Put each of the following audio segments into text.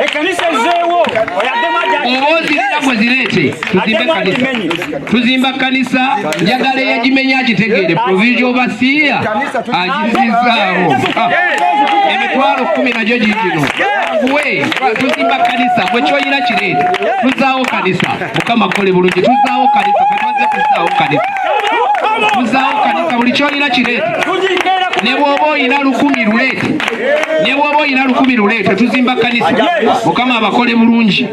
Ekkanisa ezzeewo oyaddemu. Oba ozirina, gwe zireete tuzimbe kanisa. Tuzimba kanisa. Njagala eyagimenya agitegeere. Provincial overseer agizizaawo. Ah, 100,000 nagyo gigino we tuzimba kanisa. Gwe kyoyina kireete, tuzaawo kanisa. Mukama akole bulungi. Tuzaawo kanisa. Ffe twazze kuzaawo kanisa, tuzaawo kanisa. Buli kyolina kireete. Ne bw'oba oyina 1000 luleete, ne bw'oba oyina 1000 luleete, tuzimba kanisa. Mukama abakole bulungi.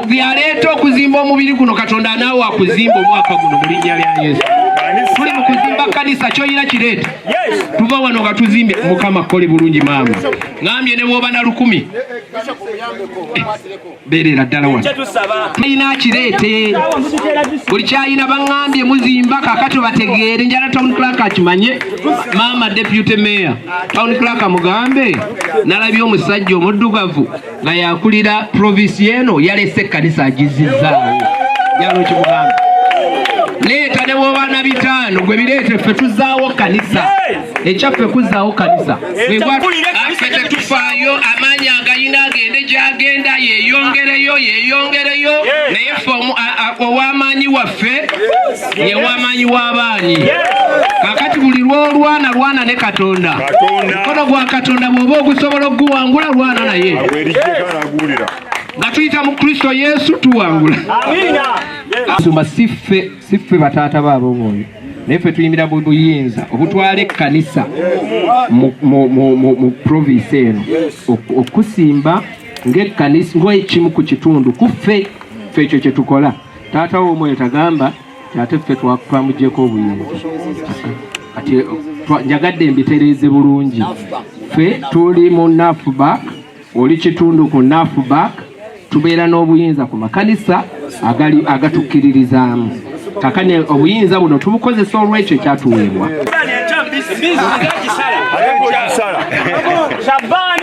Byaleeta okuzimba omubiri guno, Katonda naawe akuzimba omwaka guno mu linnya lya Yesu. Tuli mu kuzimba kanisa. Kyoyina kireete, tuva wano nga tuzimbye. Mukama akole bulungi. Maama ŋambye ne bw'oba na 1000, beerera ddala wano. Tulina kireete buli kyayina. Baŋŋambye muzimba kakati bategeere. Njala town clerk akimanye. Maama deputy mayor, town clerk mugambe nalabye omusajja omuddugavu nga yakulira province eno, yalese ekkanisa agizizaawo. Njala okimugambe, leeta ne bwoba na 500, gwe bireete, ffe tuzaawo kanisa. Ekyaffe kuzaawo kanisa. Ffe tetufaayo. Amaanyi agayina agende gyagenda, yeyongereyo, yeyongereyo, naye ffe ow'amaanyi waffe yew'amaanyi w'abaanyi. Kakati buli lwolwana, lwana ne Katonda. Mukono gwa Katonda bw'oba ogusobola okuguwangula, lwana naye. Nga tuyita mu Kristo Yesu tuwangula. Sumba, siffe, siffe bataata baabo omwoyo, naye ffe tuyimira mu buyinza obutwala ekkanisa mu province eno okusimba ng'ekkanisa, ng'ekimu ku kitundu ku ffe. Ffe ekyo kye tukola. Taata w'omwoyo tagamba ti ate ffe twamugyeko obuyinza. Kati njagadde mbitereeze bulungi. Ffe tuli mu NAFBAK, oli kitundu ku NAFBAK. Tubeera n'obuyinza ku makanisa agali agatukkiririzaamu. Kakane obuyinza buno tubukozesa olw'ekyo ekyatuweebwa.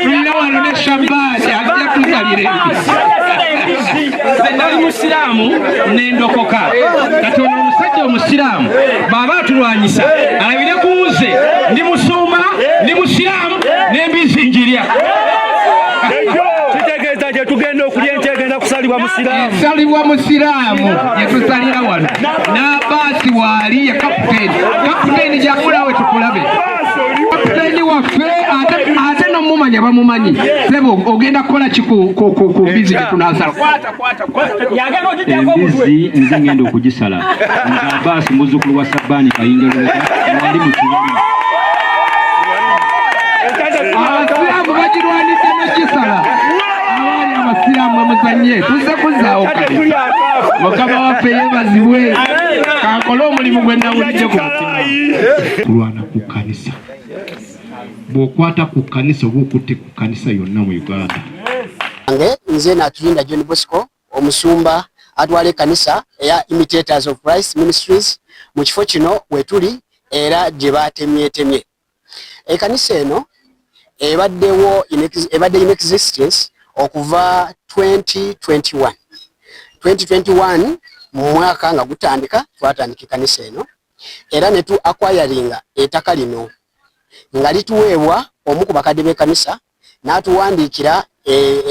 Tulina wano ne Shabaani ajja tusalira. Nze nali musiraamu nendokoka. Kati ono omusajja omusiraamu bw'aba atulwanyisa, alabire ku nze. Ndi musumba, ndi musiraamu, n'embizi njirya. Kitegeeza gye tugenda okulya enkya egenda kusalibwa musiraamu. Esalibwa musiraamu yetusalira wano. N'Abaasi waali ye kapiteeni. Kapiteeni, jakulawe tukulabe. Kapiteeni waffe ate nomumanya bamumanyi. Sebo, ogenda kukola ki ku mbizi gye tunasala? Embizi nze ngenda okugisala. Nze Abaasi, muzzukulu wa Sabbaani Kayinja Lubega, wali mu Kiwali. Abasiraamu bagirwanidde nogisala. Abaali abasiraamu bamuzanye, tuzze kuzaawo kanisa. Mukama waffe yeebazibwe. Kankole omulimu gwe nawulidde ku mutima, kulwana ku kanisa. Bw'okwata ku kanisa oba okutte ku kanisa yonna mu Uganda. Nge nze Naturinda John Bosco, omusumba atwala ekkanisa eya Imitators of Christ Ministries mu kifo kino wetuli era gye batemyetemye. Ekkanisa eno ebaddewo, ebadde in existence okuva 2021. 2021 mu mwaka nga gutandika twatandika ekkanisa eno era ne tu acquiringa ettaka lino nga lituweebwa omu ku bakadde b'ekkanisa n'atuwandiikira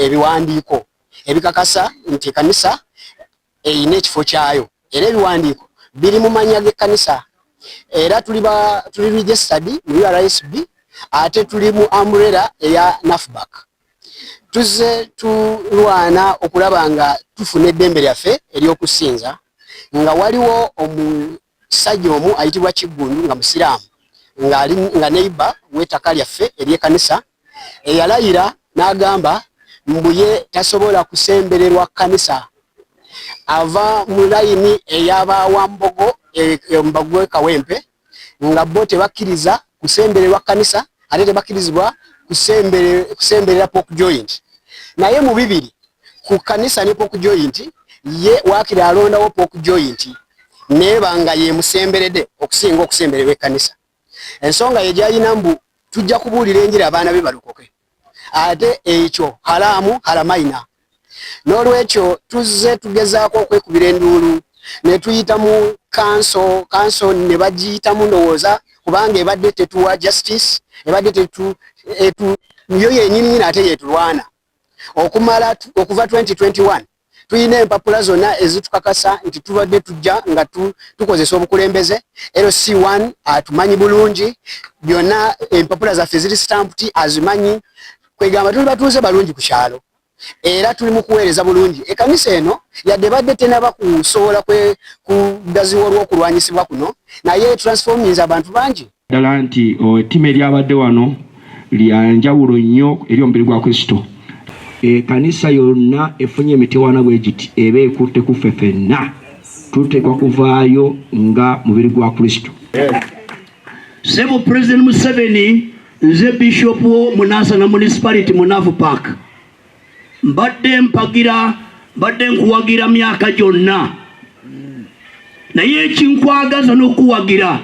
ebiwandiiko ebikakasa nti ekkanisa erina ekifo kyayo, era ebiwandiiko biri mu mannya g'ekkanisa, era tuli registered mu URSB, ate tuli mu umbrella eya NAFBAK. Tuzze tulwana okulaba nga tufuna eddembe lyaffe ery'okusinza, nga waliwo omusajja omu ayitibwa Kiggundu nga musiraamu, ng'ali nga neighbor w'ettaka lyaffe ery'ekkanisa, eyalayira n'agamba mbu ye tasobola kusembererwa kkanisa. Ava mu layini ey'abawambogo Mbagwe Kawempe, nga bo tebakkiriza kusembererwa kkanisa, ate tebakkirizibwa kusemberera pork joint. Naye mu bibiri, ku kkanisa ne pork joint, ye waakiri alondawo pork joint neeba nga yemusemberedde okusinga okusembererwa ekkanisa. Ensonga ye gyayina mbu tujja kubuulira enjiri abaana be balokoke, ate ekyo haramu haramaina. N'olwekyo tuzze tugezaako okwekubira enduulu ne tuyita mu kanso, kanso ne bagiyitamu ndowooza kubanga ebadde tetuwa justice, ebadde tetu etu yo yennyini nyini ate yetulwana. Okumala okuva 2021 tulina empapula zonna ezitukakasa nti tubadde tujja nga tukozesa obukulembeze. LC1 atumanyi bulungi, byonna empapula zaffe ziri stamped, azimanyi. Kwegamba tuli batuuze balungi ku kyalo era tuli mu kuweereza bulungi ekanisa eno. Yadde badde tenaba kusobola kugaziwa olw'okulwanyisibwa kuno, naye transforminze abantu bangi. Ddala nti ettima eryabadde wano lya njawulo nnyo eri omubiri gwa Kristo. Ekanisa yonna efunye emitewaana bwe giti eba ekutte ku ffe ffenna, tuteekwa kuvaayo nga mubiri gwa Kristo. Sebo President Museveni, nze Bishop wo mu Nansana Municipality mu NAFPAC. Mbadde mpagira, mbadde nkuwagira myaka gyonna, naye ekinkwagaza n'okuwagira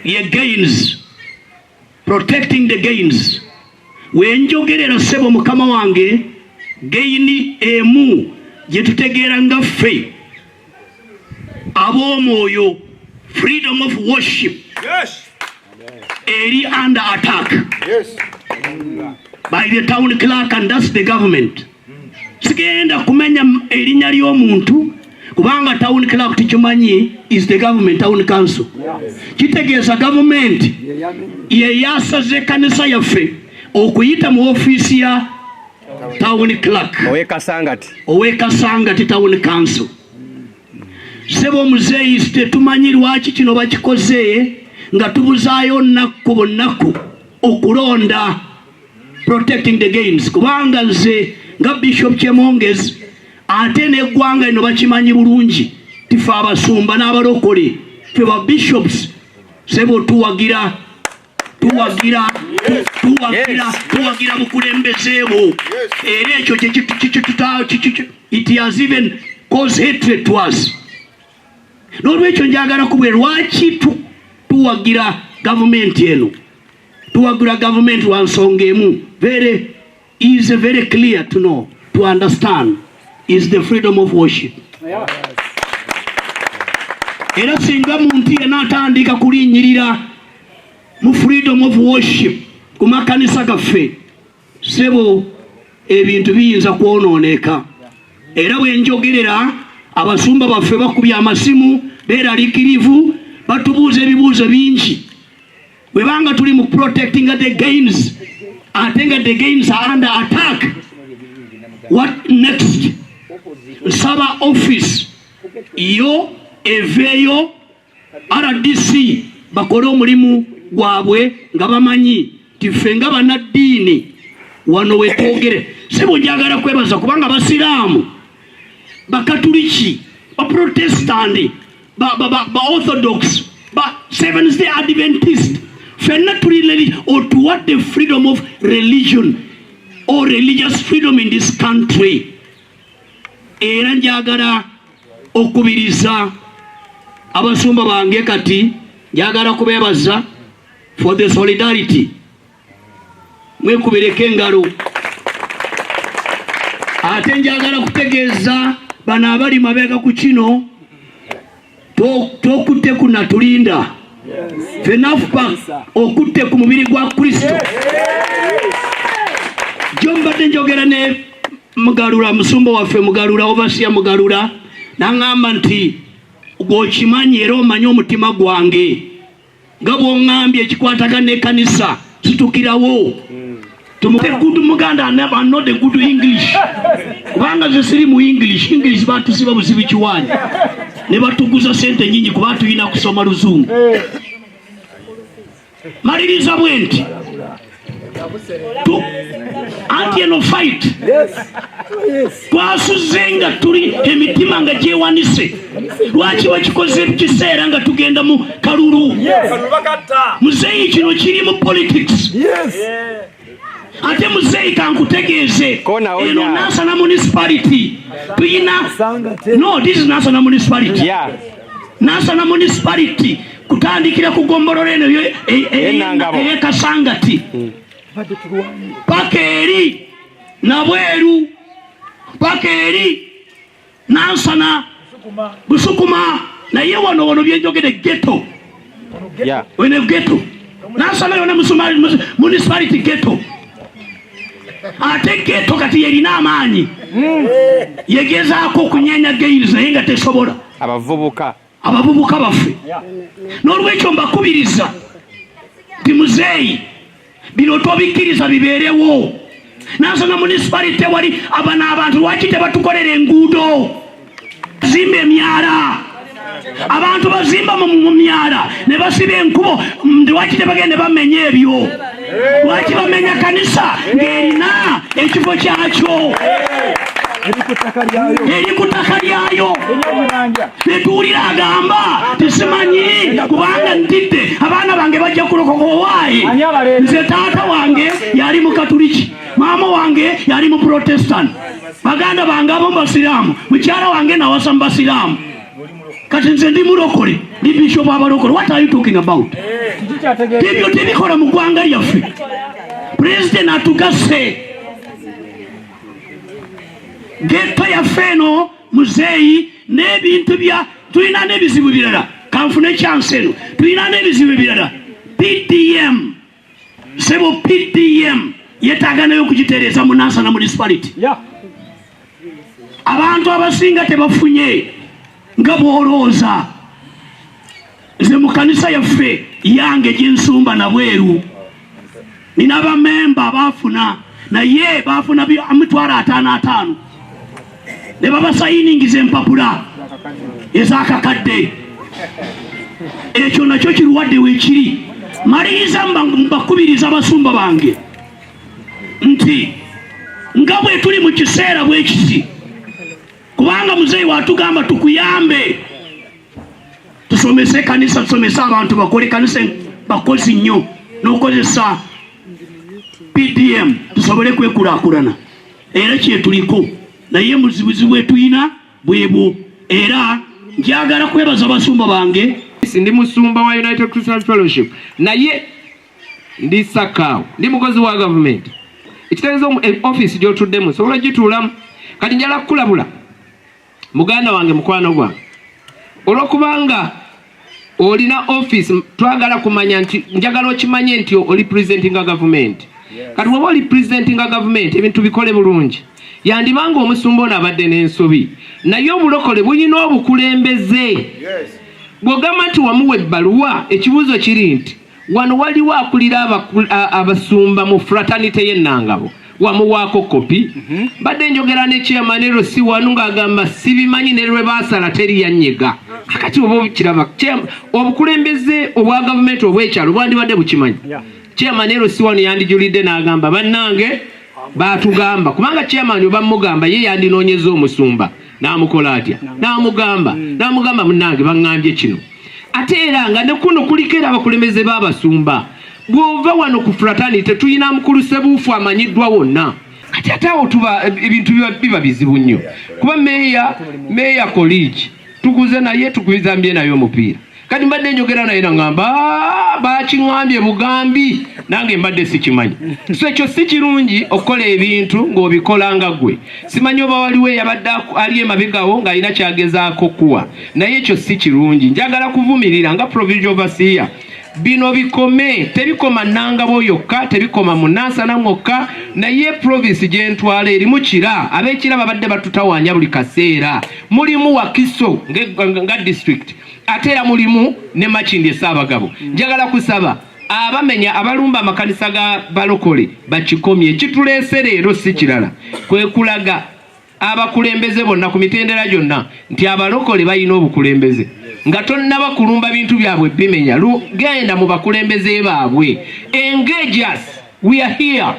ye gains, protecting the gains. Wenjogerera, ssebo mukama wange, gain emu gye tutegeera nga ffe ab'omwoyo, freedom of worship eri under attack by the town clerk, and that's the government. Sigenda kumenya erinnya ly'omuntu kubanga town clerk tukimanyi is the government, town council. Kitegeeza gavumenti yeyasaza ekkanisa yaffe okuyita mu ofiisi ya town clerk owekasangati. Owekasangati town council. Sebo omuzeeyi, tetumanyi lwaki kino bakikoze nga tubuzaayo nnaku bunaku okulonda, protecting the gains. Kubanga nze nga Bishop Kyemongezi, ate n'eggwanga lino bakimanyi bulungi, tife abasumba n'abalokole, fe ba bishops, sebo, tuwagira, tuwagira, tuwagira, tuwagira bukulembeze bwo. Era ekyo it has even caused hatred to us. N'olwekyo njagala kubwe lwaki tuwagira gavumenti eno. Tuwagira gavumenti lwa nsonga emu, very is very clear to know, to understand, is the freedom of worship. Era singa muntu yenna atandika kulinnyirira mu freedom of worship ku makanisa gaffe, sebo, ebintu biyinza kwonooneka. Era bwe njogerera, abasumba baffe bakubye amasimu, beeraliikirivu, batubuuza ebibuuzo bingi. Bwebanga tuli mu protecting the gains, ate nga the gains are under attack, what next? Nsaba office yo eveeyo, RDC bakole omulimu gwabwe nga bamanyi nti ffe nga bannaddiini wano wetwogere. Sebo, njagala kwebaza kubanga basiraamu, bakatuliki, baprotestandi, ba Orthodox, ba Seventh Day Adventist, ffenna tuli otuwadde freedom of religion or religious freedom in this country. Era njagala okubiriza abasumba bange, kati njagala kubebaza for the solidarity, mwekubireko engalo. Ate njagala kutegeeza bano abali mabega ku kino, tokutte ku Natulinda fenafupa, okutte ku mubiri gwa Kristo. Jo mbadde njogera ne Mugalula, musumba waffe Mugalula, overseer Mugalula, naŋŋamba nti gwokimanyi era omanyi omutima gwange nga bw'oŋŋambye ekikwatagana n'ekkanisa situkirawo. The good Muganda and not the good English, kubanga ze siri mu English. English batusiba buzibu kiwanyi ne batuguza sente nyingi kuba tulina kusoma luzungu. Maliriza bwe nti anti eno fight twasuze nga tuli emitima nga gyewanise. Lwaki bakikoze kiseera nga tugenda mu kalulu? Muzeeyi, kino kiri mu politics. Ate muzeeyi, kankutegeeze, eno Nansana Municipality tuyina, no, this is Nansana Municipality. Nansana Municipality kutandikira ku gombolola eno eyekasangati paka eri Nabweru, paka eri Nansana Busukuma. Naye wano wano byenjogere ghetto, wene ghetto, Nansana yona municipality ghetto. Ate ghetto kati yerina amaanyi, yegezaako okunyenya gains, naye nga tesobola. Abavubuka. Abavubuka baffe. N'olwekyo mbakubiriza nti muzeeyi, bino tobikkiriza bibeerewo. Nansana Municipality wali abano abantu lwaki tebatukolera enguudo? Zimba emyala, abantu bazimba mu myala ne basiba enkubo. Lwaki tebagenda ne bamenya ebyo? Lwaki bamenya kanisa ng'erina ekifo kyakyo eri ku ttaka lyayo? Netuwulira agamba tisimanyi kubanga ntidde abaana bange bajja kulokoka. Owaayi, nze taata wange yali mu Katuliki, maama wange yali mu Protestant, baganda bange abo basiraamu, mukyala wange nawasa mu basiraamu. Kati nze ndi mulokole, ndi bishop abalokole. What are you talking about? Ebyo tebikola mu ggwanga lyaffe. Pulezidenti atugasse ghetto yaffe eno, muzeeyi, n'ebintu bya tulina n'ebizibu birala. Kanfune chance eno, tulina n'ebizibu ebirala. PDM, sebo, PDM yetaaga nayo okugitereeza mu Nansana Municipality. Abantu abasinga tebafunye nga bw'olowooza. Nze mu kanisa yaffe yange gyensumba nabweru nina bamemba baafuna, naye baafuna 550,000 ne babasayiningiza empapula ezakakadde. Ekyo nakyo kirwadde weekiri. Maliriza mbakubiriza abasumba bange nti nga bwe tuli mu kiseera bwe kiti, kubanga muzeeyi watugamba tukuyambe tusomese kanisa, tusomese abantu bakole kanisa, bakozi nnyo n'okozesa PDM tusobole kwekulaakulana, era kyetuliko. Naye muzibuzi bwetulina bwebwo, era njagala kwebaza basumba bange. Ndi musumba wa United Christian Fellowship, naye ndi sakaawo, ndi mukozi wa gavumenti. Ekitegeeza ofiisi gy'otuddemu sobola gituulamu. Kati njala kukulabula, muganda wange, mukwano gwange, olwokubanga olina ofiisi, twagala kumanya nti njagala okimanye nti oli presentinga gavumenti. Kati bwoba oli presentinga gavumenti, ebintu bikole bulungi. Yandibanga omusumba ono abadde n'ensobi, naye obulokole bulina obukulembeze. Bw'ogamba nti wamuwa ebbaluwa, ekibuuzo kiri nti wano waliwo akulira abasumba mu fraternity y'Ennangabo, wamuwaako kopi? Mbadde njogera ne chairman LC wanu ng'agamba sibimanyi, ne lwe baasala teri yanyega. Kakati oba okiraba, obukulembeze obwa gavumenti obw'ekyalo bwandibadde bukimanyi. Chairman LC wano yandijulidde n'agamba, "Bannange, baatugamba," kubanga chairman oba mugamba ye yandinoonyeza omusumba n'amukola atya, n'amugamba, "Munnange, baŋŋambye kino." Ate era nga ne kuno kuliko era abakulembeze b'abasumba. Bw'ova wano ku fraternity tulina mukulu Sebuufu amanyiddwa wonna. Kati ate awo tuba ebintu biba bizibu nnyo, kuba meeya college tukuze naye, tukuzambye naye omupiira. Kati mbadde njogera naye nagamba, "Ah, bakiŋŋambye bugambi, nange mbadde sikimanyi." So ekyo si kirungi okukola ebintu ng'obikola nga ggwe simanyi oba waliwo eyabadde ali emabegawo ng'alina kyagezaako kuwa, naye ekyo si kirungi. Njagala kuvumirira nga provincial overseer, bino bikome. Tebikoma Nangabo yokka, tebikoma mu Nansana mwokka, naye province gyentwala erimu Kira. Ab'ekira babadde batutawaanya buli kaseera. Mulimu Wakiso nga district, ate era mulimu ne Makindye Ssaabagabo. Njagala kusaba abamenya, abalumba amakanisa ga balokole bakikomye. Ekituleese leero si kirala, kwe kulaga abakulembeze bonna ku mitendera gyonna nti abalokole balina obukulembeze. Nga tonnaba kulumba bintu byabwe bimenya, genda mu bakulembeze baabwe, engage us. We are here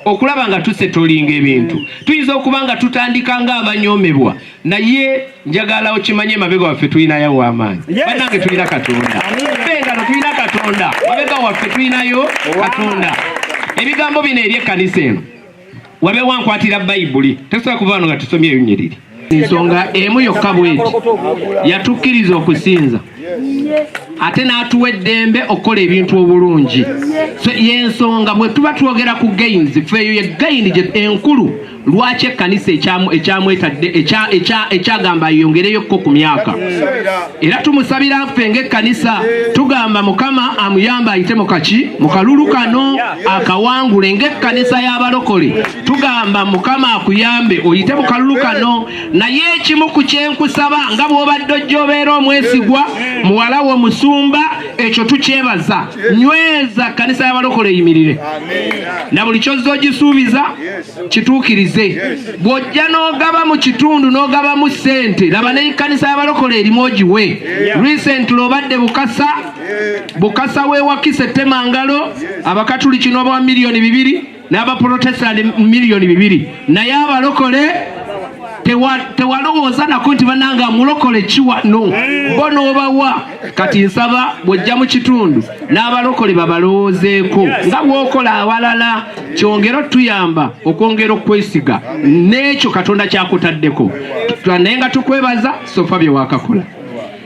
okulaba nga tusetolinga ebintu. Tuyinza okuba nga tutandika nga abanyoomebwa, naye njagala okimanye emabega waffe tulinayo ow'amaanyi. Bannange, tulina Katonda. Bengano, tulina Katonda mabega waffe, tulinayo Katonda. Ebigambo bino eri ekkanisa eno, wabe wankwatira Bayibuli, tesobola kuva wano nga tusomye ebinyiriri. Ensonga emu yokka bweti yatukkiriza okusinza. Ate n'atuwa eddembe okukola ebintu obulungi. So yensonga bwe tuba twogera ku gains, ffe eyo ye gain gye enkulu lwaki ekkanisa ekyamwetadde ekyagamba yongereyokko ku myaka. Era tumusabira ffe ng'ekkanisa, tugamba Mukama amuyambe ayite mu kaki mu kalulu kano akawangule. Ng'ekkanisa y'abalokole tugamba Mukama akuyambe oyite mu kalulu kano. Naye ekimu ku kyenkusaba, nga bw'obadde ojja obeera omwesigwa, muwala wo musumba, ekyo tukyebaza. Nyweza kkanisa y'abalokole eyimirire, na buli ky'ozza ogisuubiza kituukirize. Bw'ojja n'ogaba mu kitundu n'ogabamu ssente, laba n'ekkanisa y'abalokole erimu ogiwe. Recently obadde Bukasa, Bukasa w'ewakisa ettemangalo, abakatuliki n'obawa 2 miliyoni n'abaprotestant 2 miliyoni. Naye abalokole tewalowooza nako nti bananga mulokole kiwano bo n'obawa. Kati nsaba bw'ojja mu kitundu n'abalokole babalowoozeeko nga bw'okola awalala, kyongere otuyamba okwongera okwesiga n'ekyo Katonda kyakutaddeko. Naye nga tukwebaza so far bye wakakola.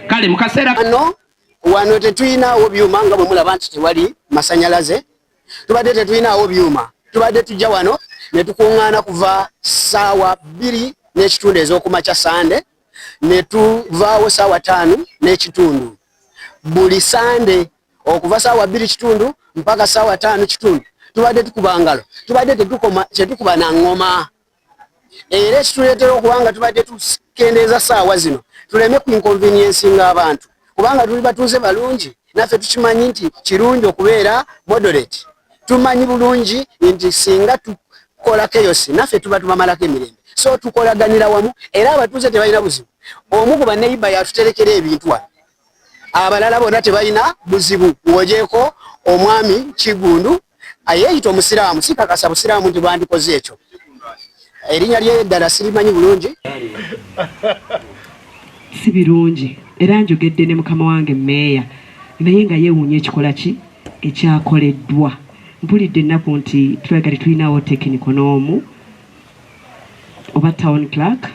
Kale mu kaseera Wano wano tetulinawo byuma, nga bwe mulaba nti tewali masanyalaze. Tubadde tetulinawo byuma. Tubadde tujja wano ne tukuŋŋaana kuva 2:30 ez'okumakya Sande, ne tuvaawo 5:15 buli Sande, okuva 2:15 mpaka 5:15 tubadde tukuba ngalo. Tubadde tetukoma, tetukuba na ŋŋoma. Era ekituleetera okuba nga tubadde tukendeeza saawa zino, tuleme ku inconveniencing abantu, kubanga tuli batuuze balungi. Naffe tukimanyi nti kirungi okubeera moderate. Tumanyi bulungi nti singa tukola chaos, naffe tuba tubamalako emirembe. So tukolaganira wamu, era abatuuze tebalina buzibu. Omu ku baneiba yatuterekera ebintu wano, abalala bonna tebalina buzibu, ng'ogyeko omwami Kigundu ayeeyita omusiraamu. Sikakasa busiraamu nti bandikoze ekyo. Erinnya lye eddala sirimanyi bulungi. Si birungi. Era njogedde ne mukama wange meeya, naye nga yeewuunya ekikola ki ekyakoleddwa. Mpulidde ennaku nti tulaga tetulinawo technical n'omu oba town clerk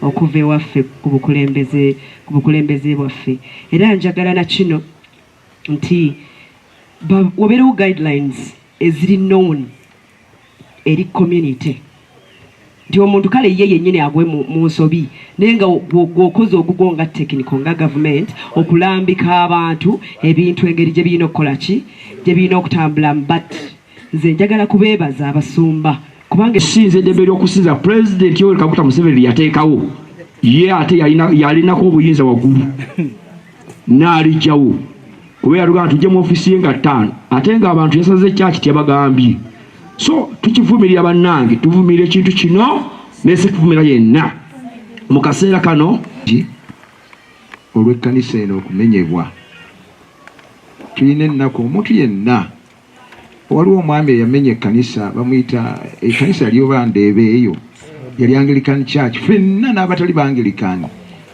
okuva ewaffe ku bukulembeze bwaffe. Era njagala na kino nti wabeerewo guidelines eziri known eri community, nti omuntu kale ye yennyini agwe mu nsobi, naye nga gw'okoze ogugwo nga technical, nga gavumenti, okulambika abantu ebintu engeri gye birina okukola ki, gye birina okutambulamu. But nze njagala kubeebaza abasumba, kubanga Sinza eddembe ly'okusinza Pulezidenti Yoweri Kaguta Museveni lye yateekawo, ye ate yalinako obuyinza waggulu n'alijjawo, kuba yatugamba tujje mu ofiisi ye nga 5, ate ng'abantu yasaze kyaki teyabagambye. So tukivumirira bannange, tuvumirira ekintu kino nese tuvumira yenna mu kaseera kano. Olw'ekkanisa eno okumenyebwa, tulina ennaku. Omuntu yenna, waliwo omwami eyamenya ekkanisa, bamuyita ekkanisa yali oba ndeeba eyo yali Anglican Church. Ffenna n'abatali Baanglican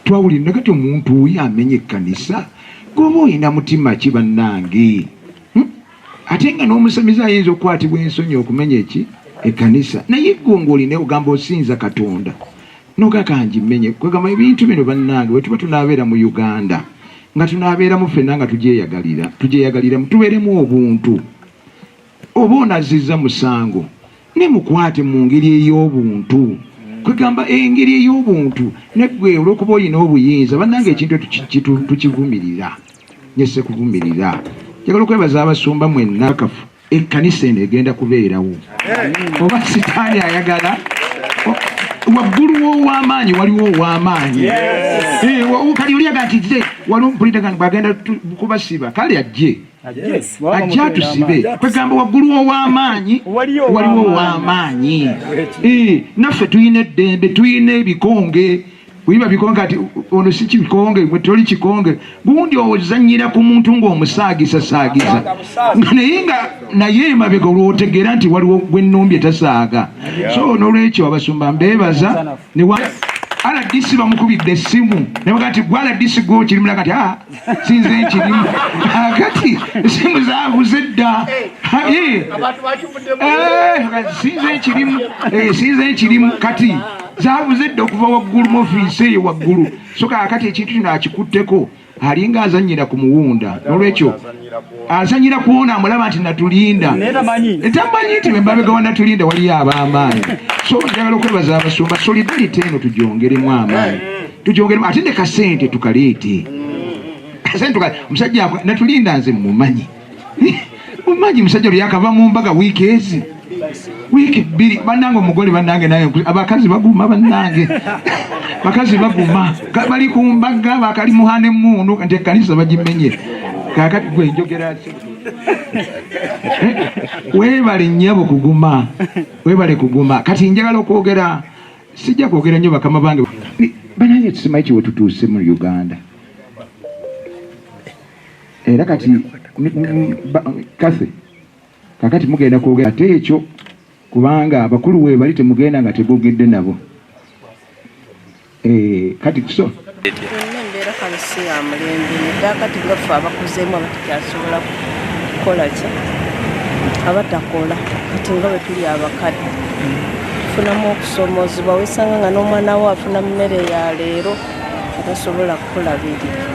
twawulira kati omuntu oyo amenya ekkanisa, goba olina mutima ki bannange? Ate nga n'omusamize ayinza okukwatibwa ensonyi okumenya eki ekkanisa, naye gwe ng'olina ogamba osinza Katonda nogakangimenye. Kwegamba ebintu bino bannange, bwe tuba tunaabeera mu Uganda nga tunaabeeramu ffenna nga tugyeyagalira, tugyeyagaliramu, tubeeremu obuntu. Oba onazizza musango, ne mukwate mu ngeri ey'obuntu, kwegamba engeri ey'obuntu, neggwe olw'okuba olina obuyinza. Bannange, ekintu ekyo tukivumirira, nyese kuvumirira. Njagala okwebaza abasumba mwenna. Kafu ekkanisa eno egenda kubeerawo, oba sitaani ayagala. Waggulu w'ow'amaanyi waliwo ow'amaanyi. Kali oliaga nti ze waliwo mpuliraga bwagenda kubasiba, kale ajje, ajje atusibe. Kwegamba waggulu w'ow'amaanyi waliwo ow'amaanyi. Naffe tulina eddembe, tulina ebikonge, wiba bikonge. Ati ono si kikonge, gwe toli kikonge. Gundi ozanyira ku muntu ng'omusaagisasaagisa, naye nga naye emabega olwotegeera nti waliwo gwennumbye tasaaga. So n'olwekyo abasumba mbeebaza. RDC bamukubidde essimu nebaga nti gwe RDC gwe okirimu, naga nti "Ah, sinze nkirimu." Kati essimu zabuze dda. Sinze nkirimu, sinze nkirimu. Kati zabuze dda okuva waggulu mu ofiisi eyo waggulu. So kakati ekintu kino akikutteko. Alinga azannyira ku muwunda. N'olwekyo azannyira ku ono amulaba nti Natulinda tamanyi nti emabega wa Natulinda waliyo ab'amaanyi. So njagala okwebaza abasumba. Solidarity eno tugyongeremu amaanyi, tugyongeremu ate ne kasente tukaleete, kasente omusajja Natulinda nze mumanyi, mumanyi musajja oli yakava mu mbaga wiiki ezi, wiiki 2. Bannange, omugole, bannange, nange abakazi baguma, bannange, bakazi baguma. Bali ku mbaga, bakali muhane mundu nti ekkanisa bagimenye. Kakati gwe njogera ki? Weebale nnyabo kuguma, weebale kuguma. Kati njagala okwogera, sijja kwogera nnyo, bakama bange. Banange, tusimanyi kiwe tutuuse mu Uganda. Era kati kathe kakati mugenda kwogera ate ekyo, kubanga abakulu we bali temugenda nga tebogedde nabo. Kati so Yonna embeera kale si ya mulembe nedda. Kati nga ffe abakuzeemu, abatakyasobola kukola ki, abatakola, kati nga bwe tuli abakadde tufunamu okusoomoozebwa. Wesanga nga n'omwana wo afuna mmere ya leero atasobola kukulabirira.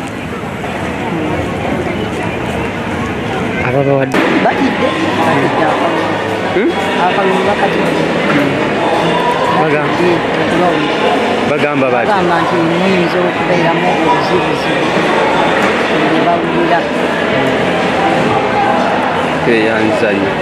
Ababawadde Batidde, batidde akalulu. Akalulu bakatidde. Okulonda. Bagamba bati Bagamba nti muyinza okubeeramu obuzibuzibu bye bawulira. Eyanzanyo.